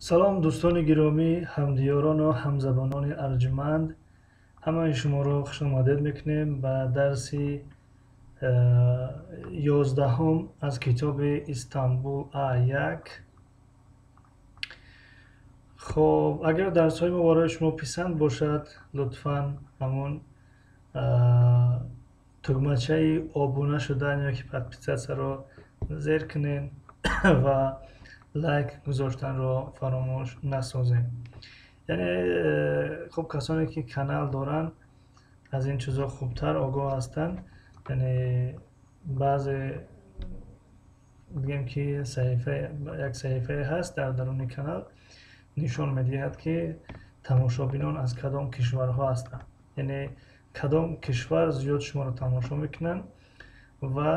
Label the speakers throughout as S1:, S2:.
S1: Салом, дӯстони гиромӣ, ҳамдиёрону ҳамзабонони арҷманд. Ҳамаи шуморо хушомадед мекунем ба дарси 11-ум аз китоби Истанбул А1. Хоб, агар дарсҳои мо барои шумо писанд бошад, лутфан ҳамон тугмачаи обуна шудан ё ки подписаться-ро зер кунед ва лайк гузоштанро фаромӯш насозед. Яъне хуб, касоне ки канал доранд, аз ин чизҳо хубтар огоҳ ҳастанд. Яъне баъзе, бигем ки, саҳифа, як саҳифае ҳаст дар даруни канал, нишон медиҳад, ки тамошобинон аз кадом кишварҳо ҳастанд, яъне кадом кишвар зиёд шуморо тамошо мекунанд ва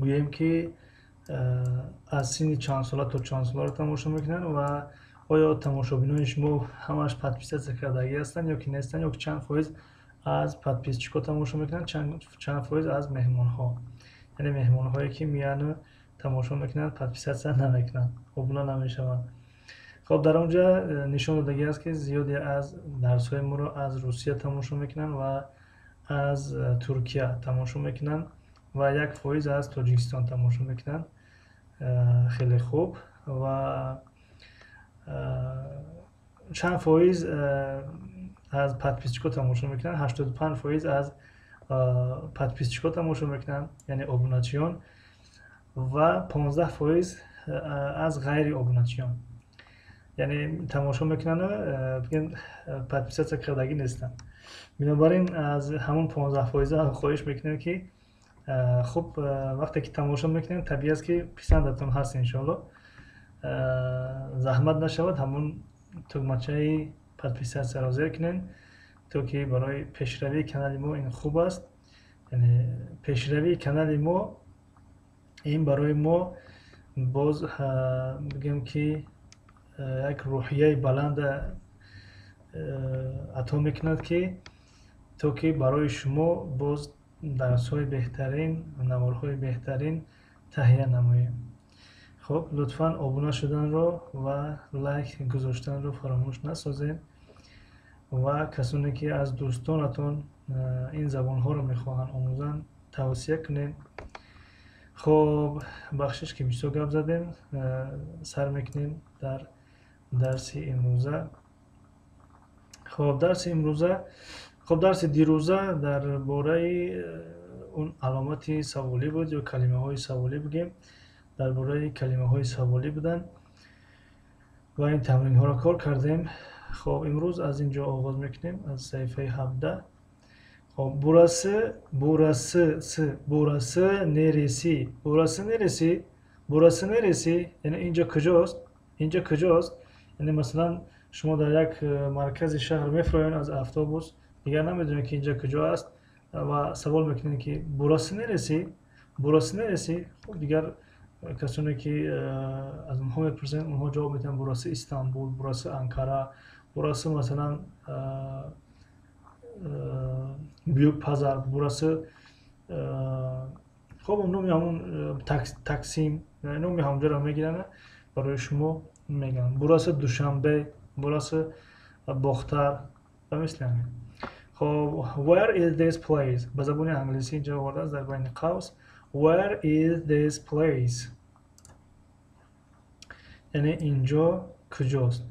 S1: гӯем ки аз синни чандсола то чандсоларо тамошо мекунанд ва оё тамошобинони шумо ҳамаш подписаться кардагӣ ҳастанд ё ки нестанд, ё ки чанд фоиз аз подписчикҳо тамошо мекунанд, чанд фоиз аз меҳмонҳо, яъне меҳмонҳое ки меяну тамошо мекунанд, подписаться намекунанд, обуна намешаванд. Хоб, дар он ҷа нишон додагӣ аст, ки зиёде аз дарсҳои моро аз Русия тамошо мекунанд ва аз Туркия тамошо мекунанд ва 1% аз Тоҷикистон тамошо мекунанд. Хеле хуб. Ва чанд фоиз аз подписчикҳо тамошо мекунанд? 85% аз подписчикҳо тамошо мекунанд, яъне обуначиён, ва 15% аз ғайри обуначиён, яъне тамошо мекунанду, бигем, подписаться кардагӣ нестанд. Бинобар ин аз ҳамон 15 фоиза хоҳиш мекунем, ки хуб, вақте ки тамошо мекунем, табиӣ аст, ки писандатон ҳаст, иншоалло, заҳмат нашавад, ҳамон тугмачаи подписаться-ро зер кунед, то ки барои пешравии канали мо ин хуб аст. Яъне пешравии канали мо ин барои мо боз, бигем ки, як рӯҳияи баланда ато мекунад, ки то ки барои шумо боз дарсҳои беҳтарин, наворҳои беҳтарин таҳия намоем. Хуб, лутфан обуна шуданро ва лайк гузоштанро фаромӯш насозед ва касоне ки аз дӯстонатон ин забонҳоро мехоҳанд омӯзанд, тавсия кунед. Хоб, бахшиш, ки бисёр гап задем. Сар мекунем дар дарси имрӯза. Хоб, дарси имрӯза, хоб, дарси дирӯза дар бораи он аломати саволӣ буд ё калимаҳои саволӣ бигем, дар бораи калимаҳои саволӣ буданд ва ин тамринҳоро кор кардем. Хоб, имрӯз аз ин ҷо оғоз мекунем, аз саҳифаи 17. Хоб, burası, burası, sı, burası neresi? Burası neresi? Burası neresi? Яъне инҷо куҷост? Инҷо куҷост? Яъне, масалан, шумо дар як маркази шаҳр мефуроед аз автобус, дигар намедонед, ки инҷо куҷо аст, ва савол мекунед, ки burası neresi? Burası neresi? Хуб, дигар касоне ки аз онҳо мепурсанд, онҳо ҷавоб медиҳанд: burası Истанбул, burası Анкара, burası, масалан, Büyük Pazar, burası, хоб, номи ҳамон Таксим, номи ҳамонҷоро мегиранд, барои шумо мегӯянд: burası Душанбе, burası Бохтар ва мисли ҳамин. Хоб, where is this place? Ба забони англисӣ инҷо овардааст дар байни қавс. Where is this place? Яъне инҷо куҷост?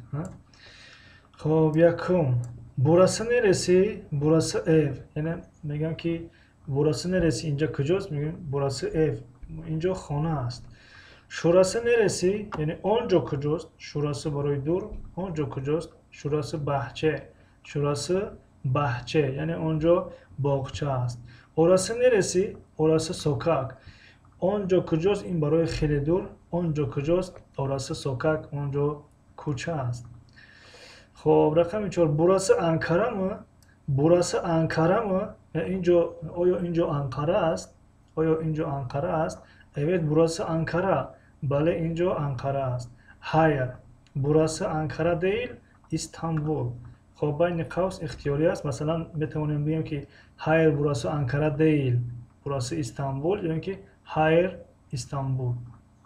S1: Хоб, якум: burası neresi? Burası ev. Яъне мегӯям, ки burası neresi? Инҷо куҷост? Мегӯем: burası ev, инҷо хона аст. Şurası neresi? Яъне он ҷо куҷост? Şurası барои дур, он ҷо куҷост? Şurası bahçe. Şurası bahçe, яъне он ҷо боғча аст. Orası neresi? Orası sokak. Он ҷо куҷост? Ин барои хеле дур. Он ҷо куҷост? Orası sokak, он ҷо кӯча аст. Хоб, рақами чор: burası Ankara mı? Burası Ankara mı? Инҷо, оё инҷо Анқара аст? Оё инҷо Анқара аст? Evet, burası Ankara. Бале, инҷо Анқара аст. Hayır, burası Ankara değil, İstanbul. Хоб, байни қавс ихтиёрӣ аст. Масалан, метавонем бигӯем, ки hayır, burası Ankara değil, burası İstanbul ё ин ки hayır, İstanbul.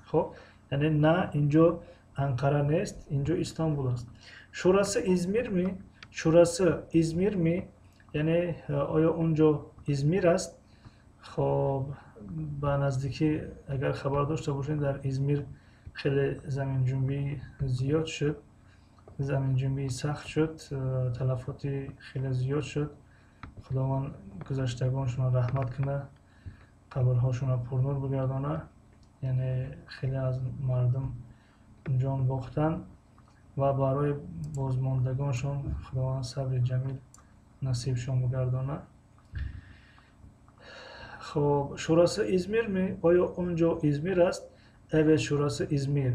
S1: Хоб, Яъне на, инҷо Анқара нест, инҷо Истанбул аст. Şurası İzmir mi? Şurası İzmir mi? Яъне оё он ҷо Измир аст? Хоб, ба наздикӣ, агар хабар дошта бошед, дар Измир хеле заминҷунбӣ зиёд шуд, заминҷунбии сахт шуд, талафоти хеле зиёд шуд. Худованд гузаштагоншонро раҳмат кунад, қабрҳошонро пурнур бигардонад. Яъне хеле аз мардум ҷон бохтанд ва барои бозмондагоншон Худованд сабри ҷамил насибшон бигардонад. Хоб, şurası İzmir mi? Оё он ҷо Измир аст? Evet, şurası İzmir.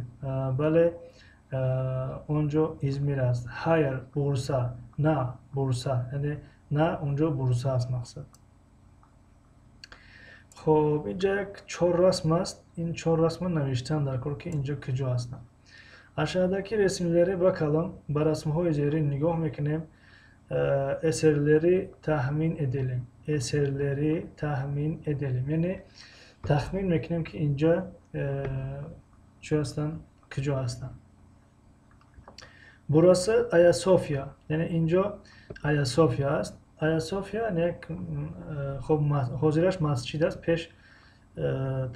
S1: Бале, он ҷо Измир аст. Hayır, Bursa. На, Бурса. Яъне на, он ҷо Бурса аст мақсад. Хоб, инҷа як чор расм аст. Ин чор расмро навиштан дар кор, ки инҷо куҷо ҳастанд. Aşağıdaki resimlere bakalım. Ба расмҳои зерин нигоҳ мекунем. Eserleri tahmin edelim. Eserleri tahmin edelim. Яъне тахмин мекунем, ки инҷа чӣ ҳастанд, куҷо ҳастанд. Burası Ayasofya. Яъне инҷо Аясофия аст. Аясофия як, хоб, ҳозираш масҷид аст. Пеш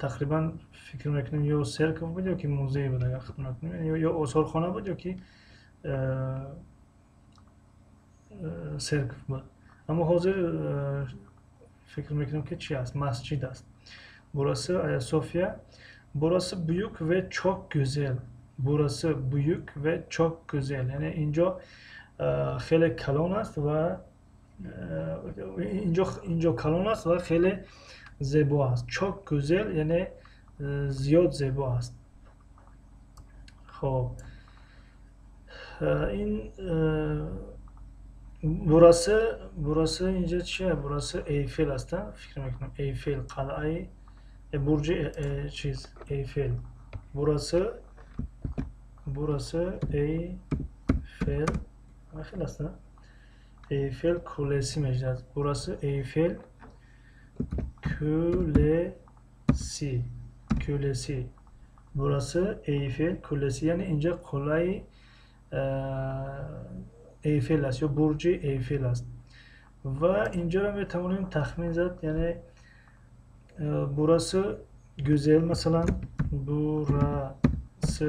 S1: тақрибан фикр мекунем, ё церковь буд, ё ки музей буд, агар хато накунем, ё осорхона буд, ё ки церковь буд. Аммо ҳозир фикр мекунем, ки чи аст, масҷид аст. Burası Ayasofya. Burası büyük ve çok güzel. Burası büyük ve çok güzel. Яъне инҷо хеле калон аст ва инҷо калон аст ва хеле зебо аст. Çok güzel, яъне зиёд зебо аст. Хоб, ин burası инҷа чия? Burası Эйфел аст, фикр мекунам. Эйфел, қалъаи, бурҷи, чиз, Эйфел. Burası Eyfel хел аст, Eyfel Kulesi мешавад. Burası Eyfel Kulesi, Kulesi. Burası Eyfel Kulesi. Яъне инҷа қуллаи Эйфел аст ё бурҷи Эйфел аст. Ва инҷоро метавонем тахмин зад. Яъне burası güzel, масалан, burası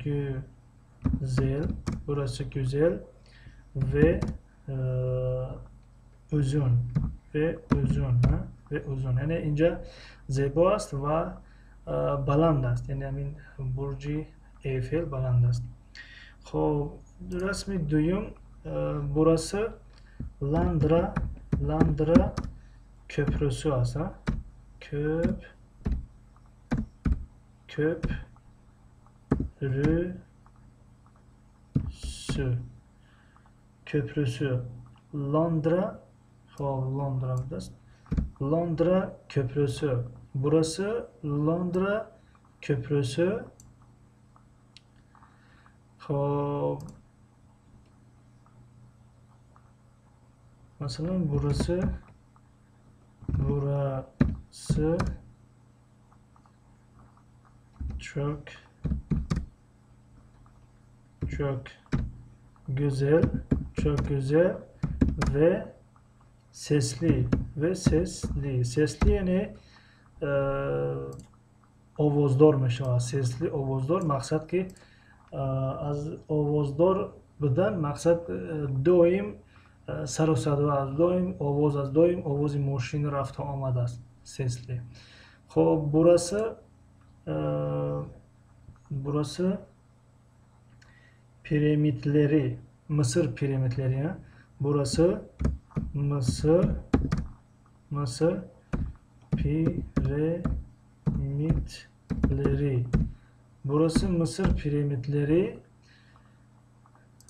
S1: güzel, burası güzel ve uzun, ve uzun, ve uzun. Яъне инҷа зебо аст ва баланд аст. Яъне ҳамин бурҷи Эйфел баланд аст. Хоб, расми дуюм. Burası Londra Köprüsü аст. Köprüsü, köprüsü. Londra, хоб, Londra будааст. Londra Köprüsü. Burası Londra Köprüsü. Хоб, масалан, burası çok çok güzel, çok güzel ve sesli, ve sesli. Sesli яъне овоздор мешавад. Sesli, овоздор. Мақсад, ки аз овоздор будан, мақсад, доим сару садо аст, доим овоз аст, доим овози мошин рафту омад аст. Sesli. Хоб, burası piramitleri, Mısır piramitleri. Burası Mısır piramitleri. Burası Mısır piramitleri.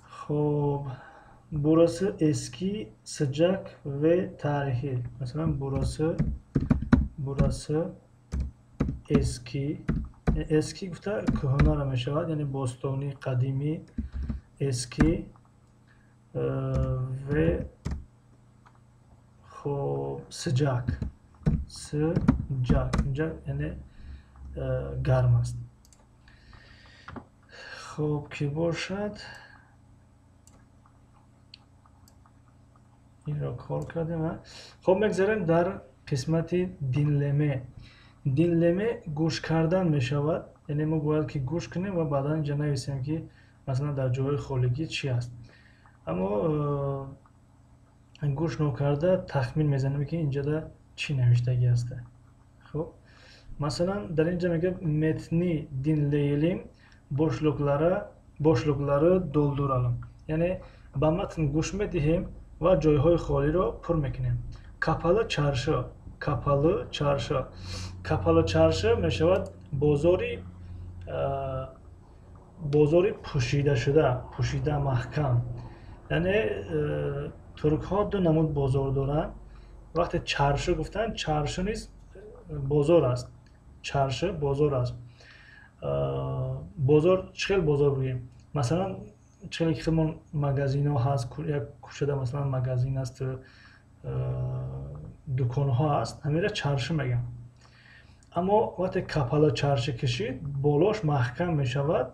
S1: Хоб, burası eski, sıcak ve tarihi. Masalan, burası eski. Eski гуфта кӯҳнаро мешавад, яъне бостонӣ, қадимӣ. Eski ve, хоб, sıcak, sıcak. Инҷа яъне гарм аст. Хуб, ки бошад, инро кор кардем. Хуб, мегзарем дар қисмати dinleme. Dinleme гӯш кардан мешавад, яъне мо бояд ки гӯш кунем ва баъдан инҷа нависем, ки масалан дар ҷойҳои холигӣ чӣ аст. Аммо гӯш нокарда тахмин мезанем, ки инҷода чӣ навиштагӣ аст. Хуб, масалан дар инҷа мегӯяд metni dinleyelim, boşlukları dolduralım. Яъне ба матн гӯш медиҳем ва ҷойҳои холиро пур мекунем. Kapalı çarşı, kapalı çarşı. Kapalı çarşı мешавад бозори пӯшидашуда, пӯшида, маҳкам. Яъне туркҳо ду намуд бозор доранд. Вақте чаршы гуфтанд, чаршы низ бозор аст. Чаршы бозор аст. Бозор чӣ хел бозор бигӯем? Масалан, чӣ хеле ки худмон магазинҳо ҳаст, як кӯчада масалан магазин аст, дуконҳо аст, ҳаминро чаршы мегӯянд. Аммо вақте kapalı çarşı кашид, болош маҳкам мешавад,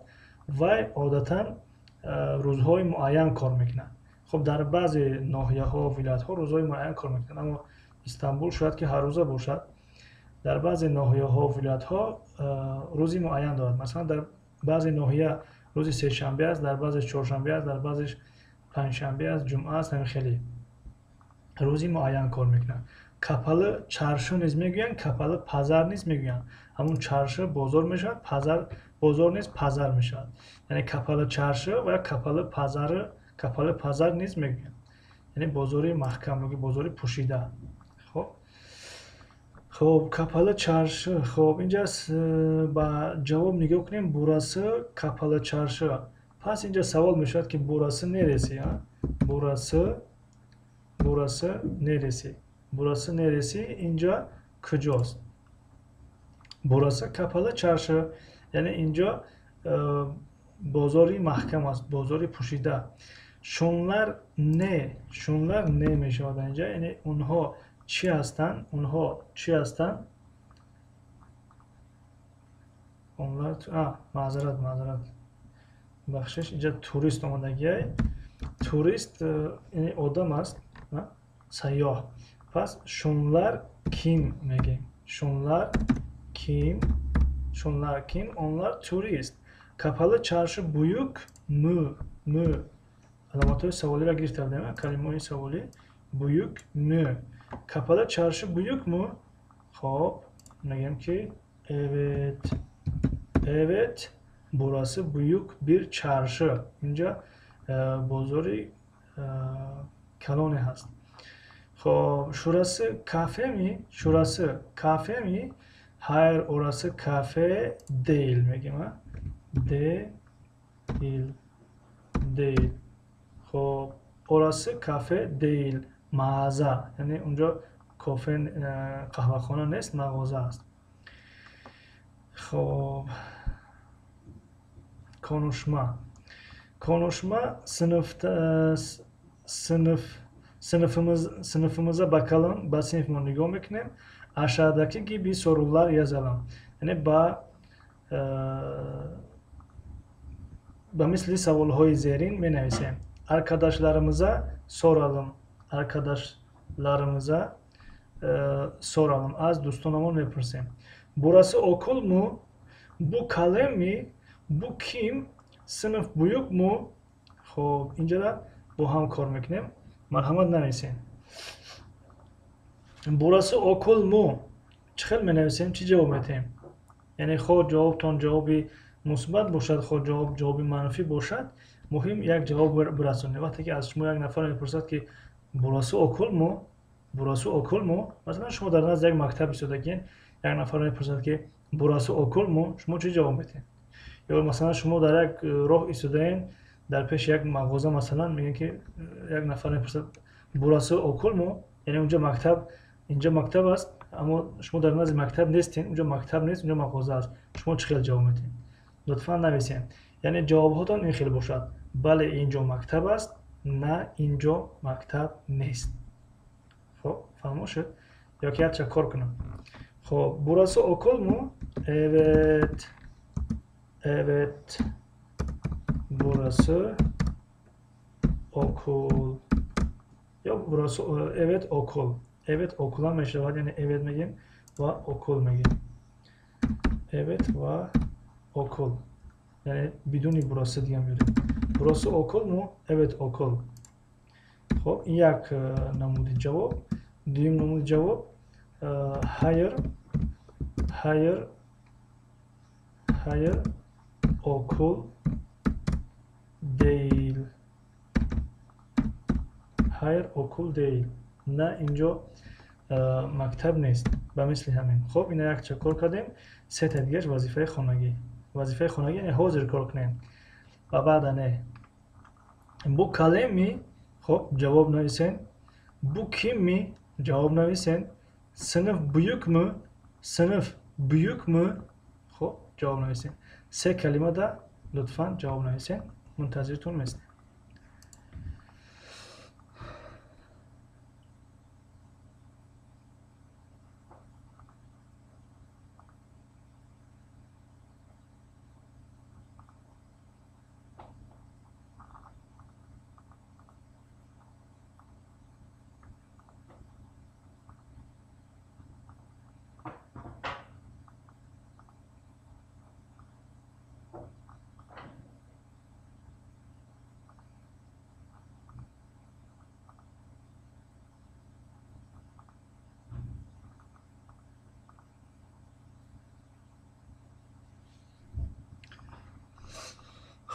S1: вай одатан рӯзҳои муайян кор мекунад. Хуб, дар баъзе ноҳияҳо, вилоятҳо рӯзҳои муайян кор мекунад, аммо Истанбул шояд ки ҳаррӯза бошад. Дар баъзе ноҳияҳо, вилоятҳо рӯзи муайян дорад. Масалан, дар баъзе ноҳия рӯзи сешанбе аст, дар баъзеш чоршанбе аст, дар баъзеш панҷшанбе аст, ҷумъа аст, ҳамин хеле рӯзи муайян кор мекунад. Kapalı çarşı низ мегӯянд, kapalı pazar низ мегӯянд. Ҳамун чаршы бозор мешавад, пазар бозор низ пазар мешавад. Яъне kapalı çarşı ва kapalı pazarı, kapalı pazar низ мегӯянд. Яъне бозори маҳкам ё бозори пӯшида. Хуб, хуб, kapalı çarşı. Хуб, инҷа ба ҷавоб нигоҳ кунем. Burası kapalı çarşı. Пас инҷа савол мешавад, ки burası neresi? Burası, burası neresi? Burası neresi? Инҷа куҷост? Burası kapalı çarşı. Яъне инҷо бозори маҳкам аст, бозори пӯшида. Şunlar ne? Şunlar ne мешавад инҷа? Яъне онҳо чӣ ҳастанд? Онҳо чӣ ҳастанд? Onlar, маъзарат, маъзарат, бахшиш, инҷа турист омадагиай. Турист яъне одам аст, сайёҳ. Пас şunlar kim мегӯем? Şunlar kim? Şunlar kim? Onlar turist. Kapalı çarşı büyük mü? Mü. Аломатҳои саволиро гирифта будем, калимаҳои саволӣ. Büyük mü? Kapalı çarşı büyük mü? Хоб, мегӯем ки evet. Evet, burası büyük bir çarşı. Инҷа бозори калоне ҳаст. Хоб, şurası kafe mi? Şurası kafe mi? Hayır, orası kafe değil мегӯем. Değil. Değil. Хоб, orası kafe değil, mağaza. Яъне унҷо кофе, қаҳвахона нест, мағоза аст. Хоб, konuşma. Konuşma sınıfta sınıf sınıfımız sınıfımıza bakalım, ба синфмон нигоҳ мекунем. Aşağıdaki gibi sorular yazalım. Яъне ба мисли саволҳои зерин менависем. Arkadaşlarımıza soralım. Arkadaşlarımıza soralım. Аз дӯстонамон мепурсем. Burası okul mu? Bu kalem mi? Bu kim? Sınıf büyük mu? Хоб, инҷода бо ҳам кор мекунем. Марҳамат, нависем. Burası okul mu? Чӣ хел менависем? Чӣ ҷавоб медиҳем? Яъне хоҳ ҷавобтон ҷавоби мусбат бошад, хоҳ ҷавоб ҷавоби манфӣ бошад, муҳим як ҷавоб бирасонед. Вақте ки аз шумо як нафар мепурсад, ки burası okul mu? Burası okul mu? Масалан, шумо дар назди як мактаб истодагиен, як нафар мепурсад, ки burası okul mu? Шумо чӣ ҷавоб медиҳед? Ё масалан, шумо дар як роҳ истодаен, дар пеши як мағоза, масалан, мегӯянд, ки як нафар мепурсад: burası okul mu? Яъне унҷо мактаб, инҷо мактаб аст, аммо шумо дар назди мактаб нестен, унҷо мактаб нест, унҷо мағоза аст. Шумо чӣ хел ҷавоб медиҳед? Лутфан нависем. Яъне ҷавобҳотон ин хел бошад: бале, инҷо мактаб аст, на, инҷо мактаб нест. Хоб, фаҳмо шуд? Ё ки якча кор кунам. Хоб, burası okul mu? Evet, evet, burası okul. Ё burası evet okul. Evet okul ҳам мешавад, яъне evet мегӯем ва okul мегӯем. Evet ва okul. Яъне бидуни burası дига меорем. Burası okul mu? Evet okul. Хоб, ин як намуди ҷавоб. Дуюм намуди ҷавоб hayır, hayır, hayır okul değil. Hayır okul değil. На инҷо мактаб нест. Ба мисли ҳамин. Хоб, ина якча кор кардем. Сета дигараш вазифаи хонагӣ. Вазифаи хонагӣ яъне ҳозир кор кунем ва баъда не. Bu kalem mi? Хоб, ҷавоб нависен. Bu kim mi? Ҷавоб нависен. Sınıf büyük mü? Sınıf büyük mü? Хоб, ҷавоб нависен. Се калимада лутфан ҷавоб нависен. Мунтазиртон местем.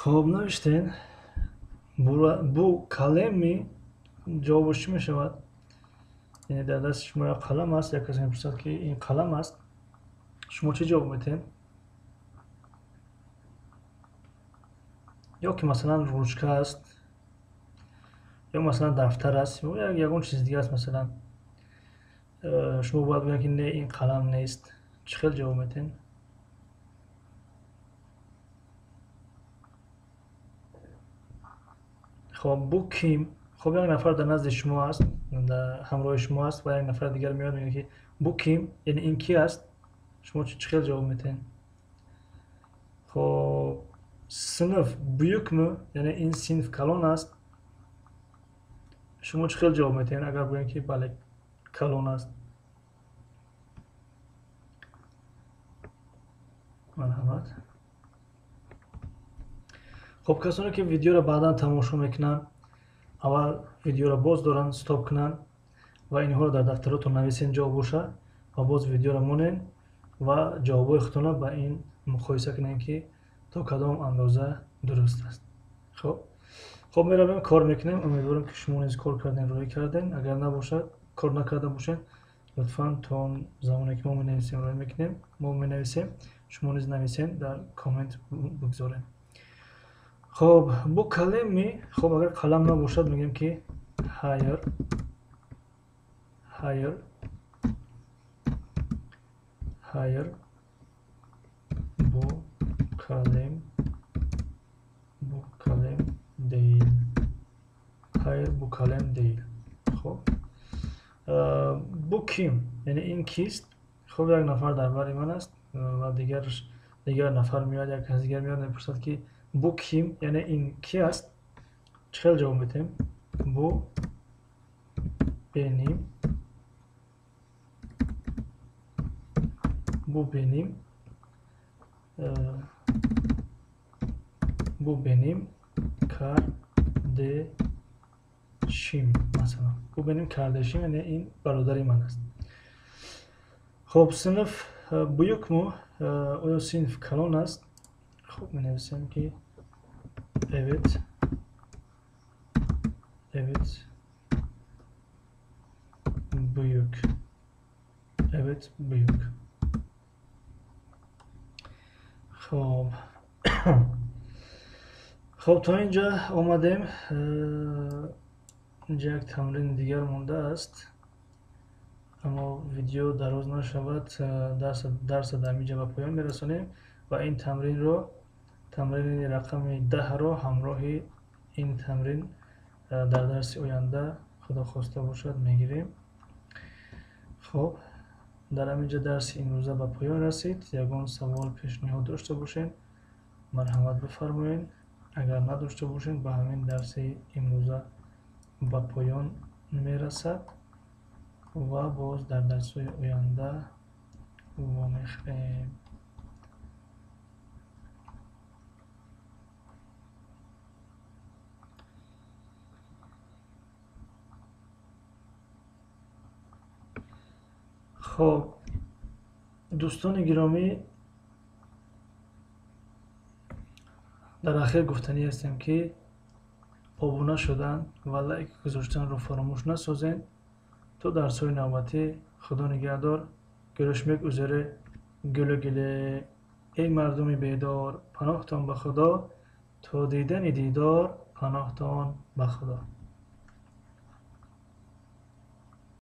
S1: Хоб, навиштен. Bu kalem mi? Ҷавобаш чӣ мешавад? Яъне дар дасти шумо як қалам аст, як касе мепурсад, ки ин қалам аст. Шумо чӣ ҷавоб медиҳед? Ё ки масалан ручка аст, ё масалан дафтар аст, ё ягон чизи дигар аст. Масалан шумо бояд бигӯед, ки не, ин қалам нест. Чӣ хел ҷавоб медиҳед? Хоб, bu kim? Хоб, як нафар дар назди шумо аст, ҳамроҳи шумо аст ва як нафар дигар меояд, мегӯяд, ки bu kim? Яъне ин ки аст? Шумо чӣ хел ҷавоб медиҳед? Хоб, sınıf büyük mü? Яъне ин синф калон аст. Шумо чӣ хел ҷавоб медиҳед, агар гӯем, ки бале, калон аст? Марҳамат. Хоб, касоне ки видеоро баъдан тамошо мекунанд, аввал видеоро боз доранд, стоп кунанд ва инҳоро дар дафтаротон нависен ҷавобоша ва боз видеоро монен ва ҷавобҳои худтонро ба ин муқоиса кунем, ки то кадом андоза дуруст аст. Хоб, меравем, кор мекунем. Умедворам, ки шумо низ кор кардем, рӯй кардем. Агар набошад, кор накарда бошед, лутфан то он замоне ки мо менависем, рӯй мекунем, мо менависем, шумо низ нависен, дар коммент бигзорем. Хоб, bu kalem mi? Хоб, агар қалам набошад, мегӯем, ки hayır, hayır, hayır, bu kalem, bu kalem değil. Hayır, bu kalem değil. Хоб, bu kim? Яъне ин кист? Хоб, як нафар дар бари ман аст ва дигар нафар меояд, як кас дигар меояд, мепурсад, ки bu kim? Яъне ин ки аст? Чӣ хел ҷавоб медиҳем? Bu benim, bu benim, bu benim kardeşim. Масалан, bu benim kardeşim, яъне ин бародари ман аст. Хоб, sınıf büyük mü? Оё синф калон аст? Хоб, менависем, ки evet, evet, büyük. Evet, büyük. Хоб, хоб, то инҷа омадем. Инҷа як тамрини дигар мондааст, аммо видео дароз нашавад, дарса дар инҷа ба поён мерасонем ва ин тамринро, тамрини рақами 10-ро ҳамроҳи ин тамрин дар дарси оянда, худо хоста бошад, мегирем. Хоб, Дар ҳамин ҷо дарси имрӯза ба поён расид. Ягон савол, пешниҳод дошта бошед, марҳамат бифармоед. Агар надошта бошед, ба ҳамин дарси имрӯза ба поён мерасад ва боз дар дарсҳои оянда вомехӯрем. Хоб, дӯстони гиромӣ, дар ахир гуфтанӣ ҳастем, ки обуна шудан ва лайк гузоштанро фаромӯш насозед. То дарсҳои навбатӣ Худо нигаҳдор. Görüşmek üzere. Güle güle. Эй мардуми бедор, паноҳтон ба Худо. То дидани дидор, паноҳтон ба Худо.